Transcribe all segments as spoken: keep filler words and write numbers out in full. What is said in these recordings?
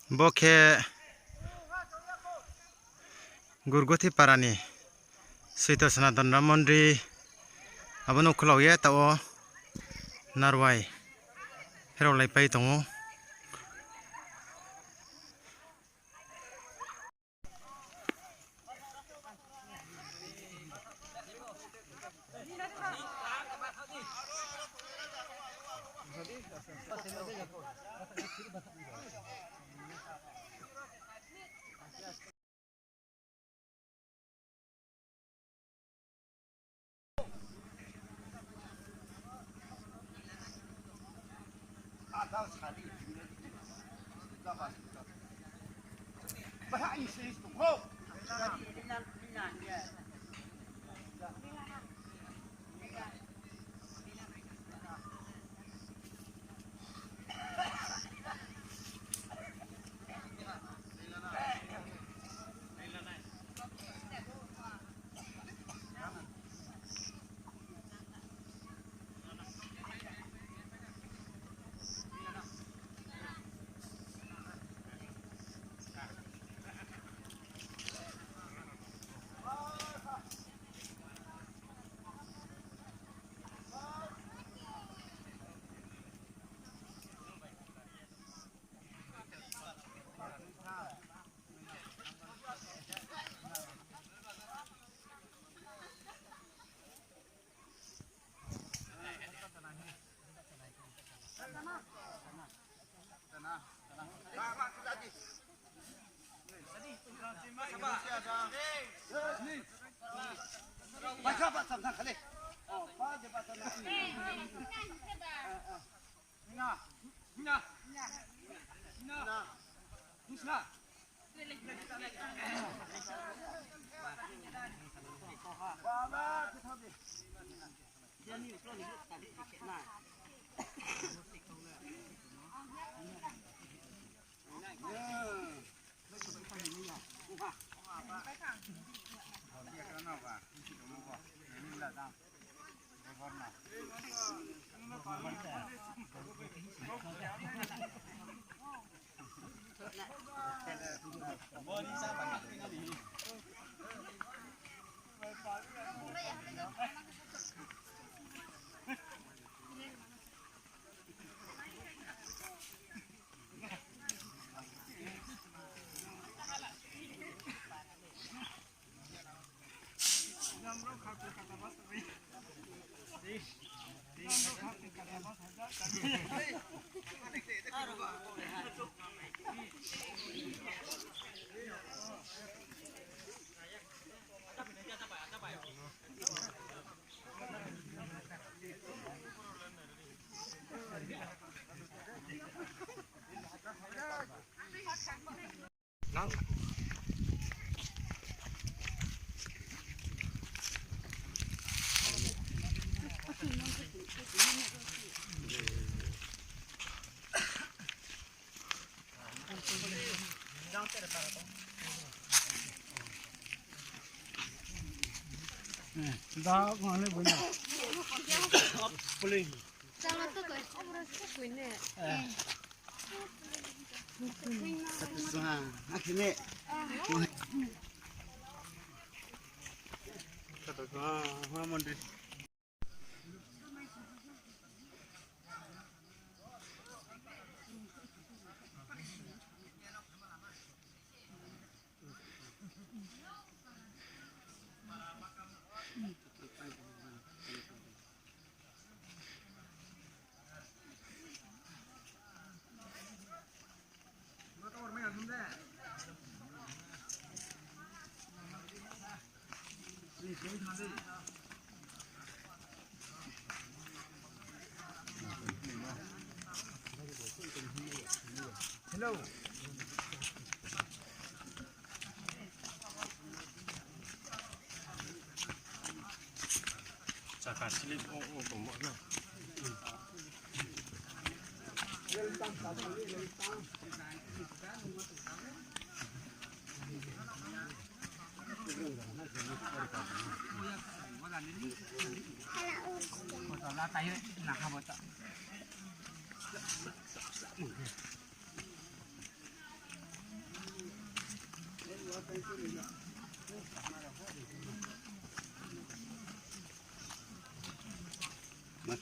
Bo khe Gurguthi para ni Soito Sanatan Ram Mondri, abo no khulau ye taoh wo narwai herao laipai tong ou. Hello. Chaka slip o, o, tongmo na.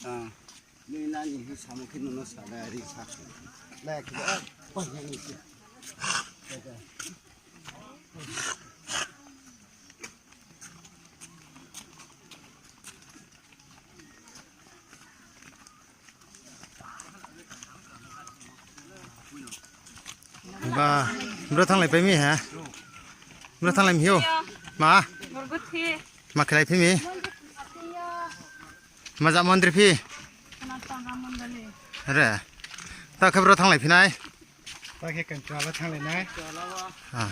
Ah, ni nani hi samo khe nono sa da ri sa. La khe, ah, pa ni se. Ba, bro thanglai pai mi ha? Bro thanglai mi ho? Ma? Ma khelai phi mi? Ma ja mondri phi? Re. Ta khe bro thanglai phi nai? Ta khe kan chala thanglai nai. Ah.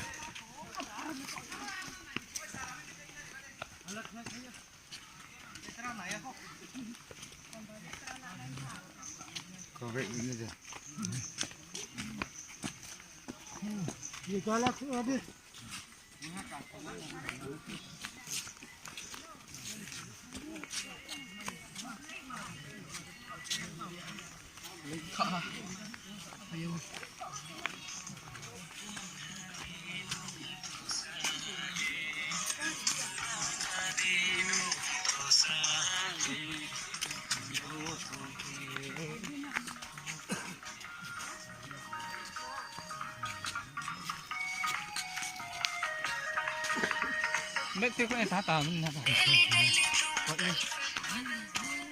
Mek tui ko ni tata mun na.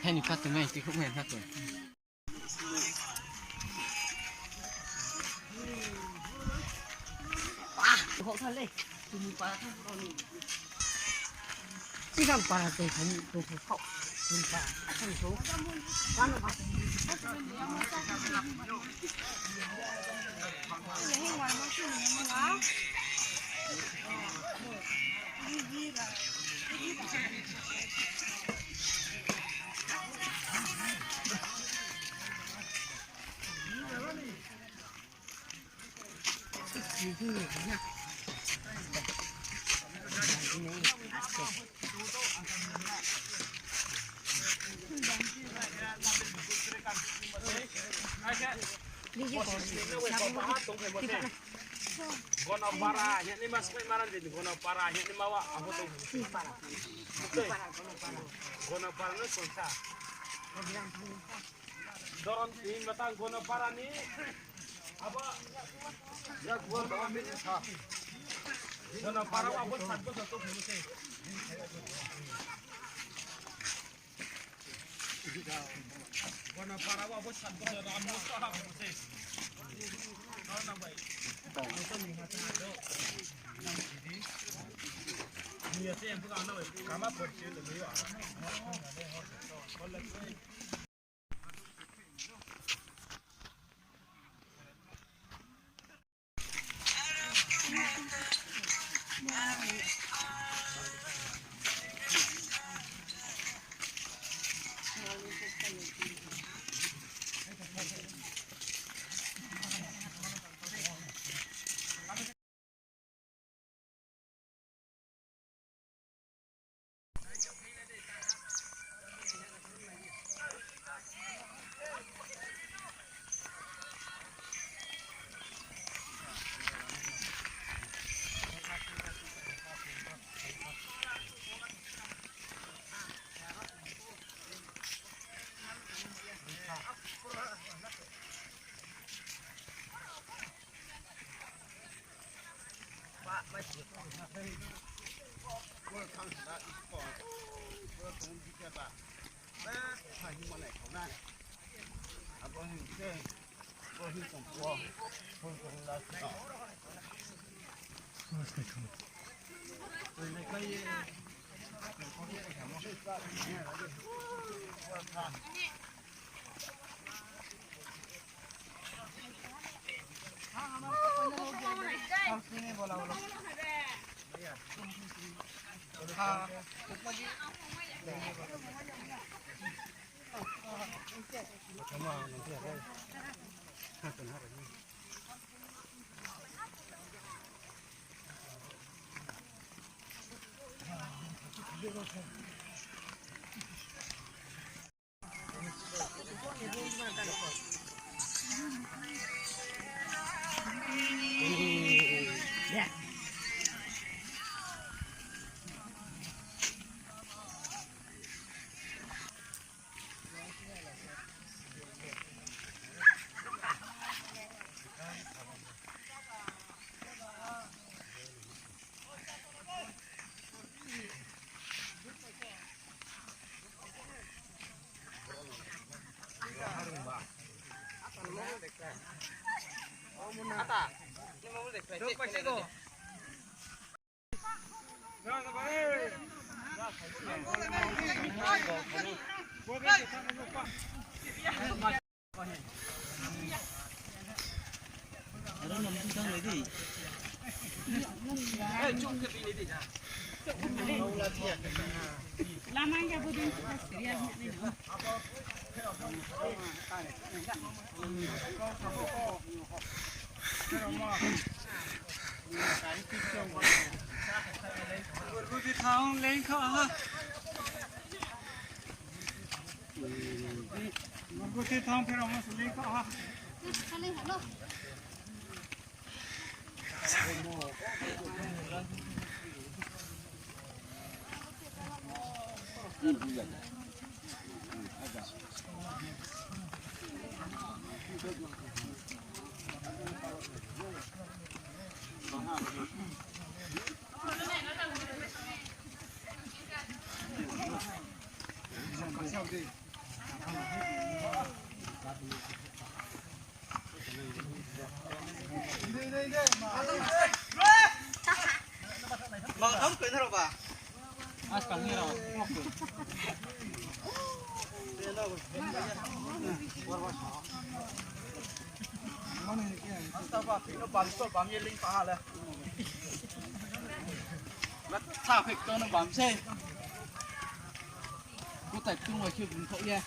Hai ni ka tu mek tui ko ni tata. Gonopara, hini mas kai maran din, Gonopara, hini mawa, aho tong. Gonopara no songsa. Doron ni matang Gonopara ni. Abo, ya, Gonopara ni sa. Gonopara abo sat bosor tong phai se. Gonopara abo sat bosor amo sa ha phai se. Kau na bai. Ang to ni ha ta do. Ni ya se ang to na bai. Kama por se lo yo. Sa phek to no bam se. Kutai tung wa khe bung thok ye.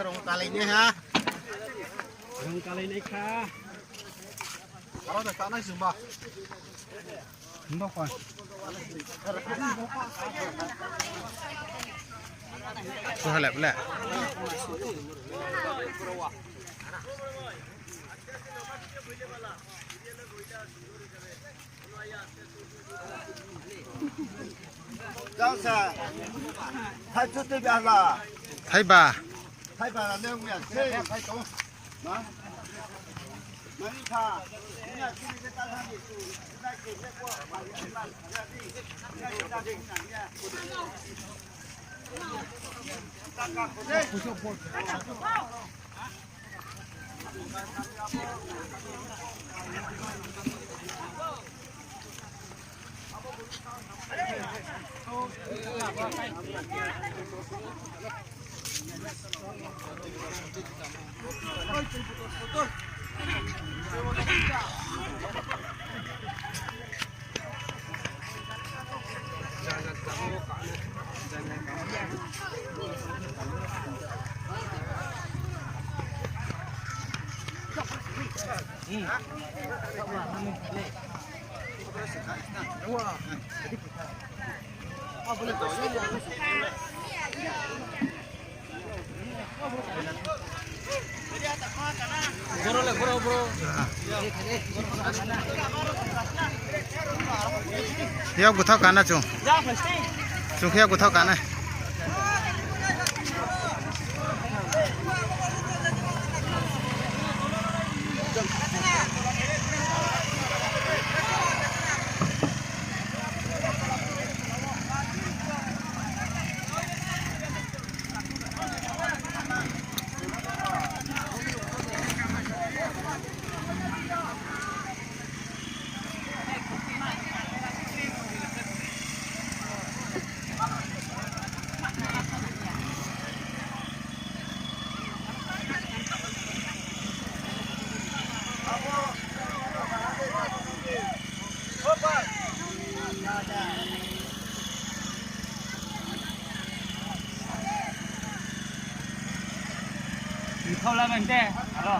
Rung kalai nai ha. Rung kalai nai kha. Aro da tanai sumba. Ndo koi. Suha lep le. Jangsa. Thaichu tei bala. Thaiba. Thaiba na neng ya se. Thai to. Ma. Mani tha. Ni ya sini ke ta tha ni su. Ni ya ke ne ko. Ni ya ke ta ke na ni ya. Yag guthao kana chung. Chung khe yag guthao kana. Thao la bang de, aro.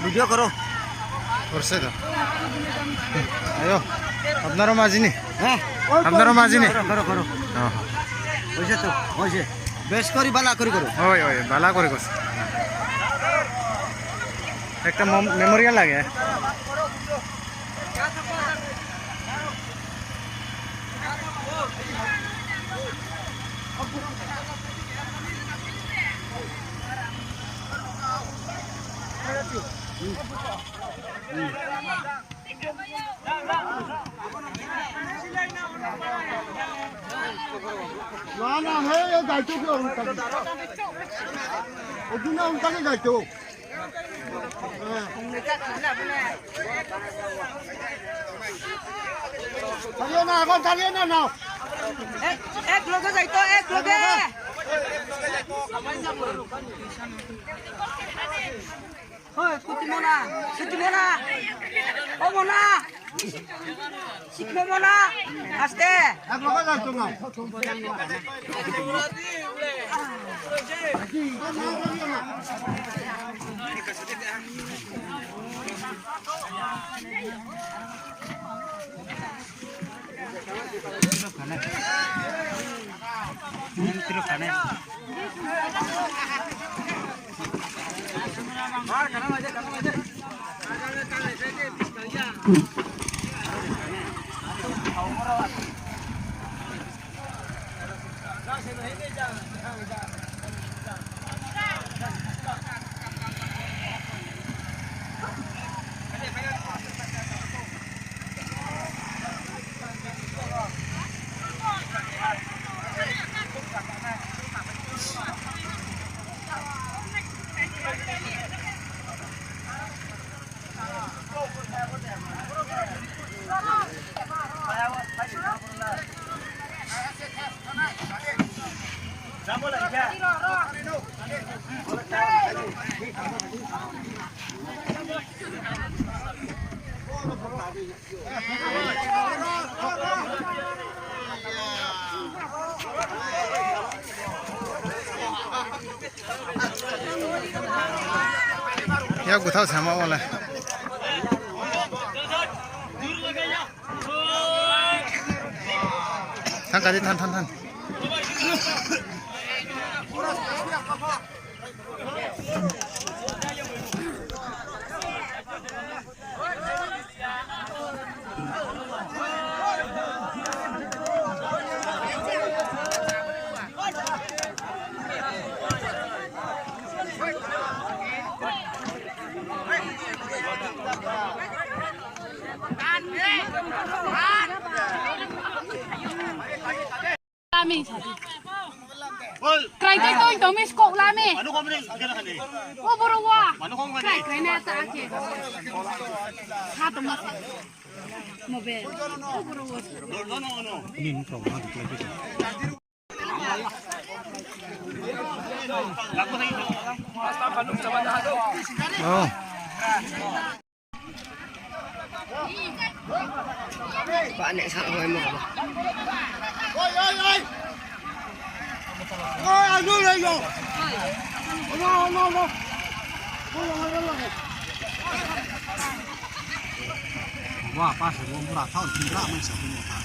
Video karo. Aur se to. Ayo. Apnaro maji ni? Hah? Apnaro maji ni? Karo, karo, karo. Oise to, oise. Bes kori bala kori karo. Oi, oi, bala kori karo. Ekta mem-, memorial lage. Na, na, he, ye gaito ke, ongkha ke. Odu na ongkha ke gaito. Thaliyo na, agon thaliyo na, na. Ek, ek loge jaito, ek loge. Hoi, kuti mona, kuti mona. O mona. Sikmo mona. Aste. Yak bwthao sama wale. Than kadi, than, than, than. Lami. Krai tei tong tong mi skok lami. O boro wa. Krai krai na ta ake. Ha tong ma sa. Mo be. O boro wa. Oh. Ba nek sa hoi mo ba. Oi, oi, oi. Oi, anu le yo. Anu, anu, anu. Wa, pa se mo bra thao, bra mai sa mo ta.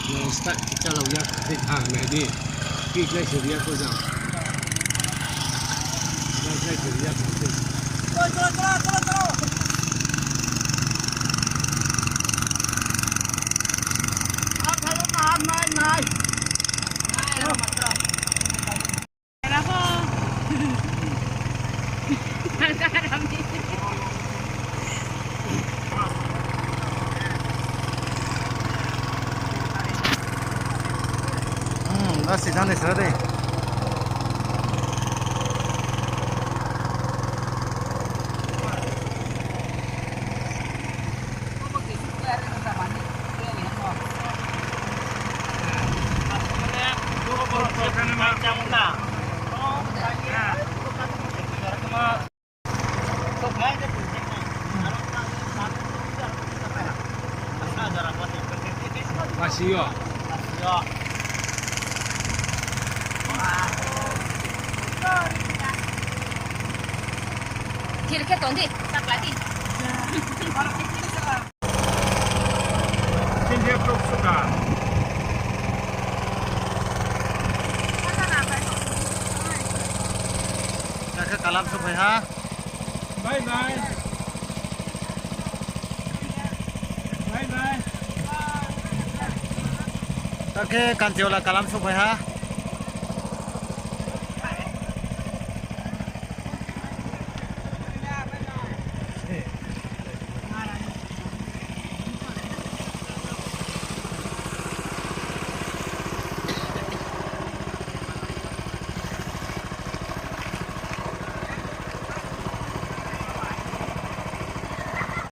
Nung start khe chalao ya khe thang nai di. Ki klái se ri ya kho jang. Klái se ri ya kho se. Hmm, dah sih, jangan sih, deh. Masih yo. Thir khe tong di, chakla di. Sini dia tok suka. Kaka kalam supai ha. Bye bye. Bye bye. Kake Kanchiola kalam supai ha.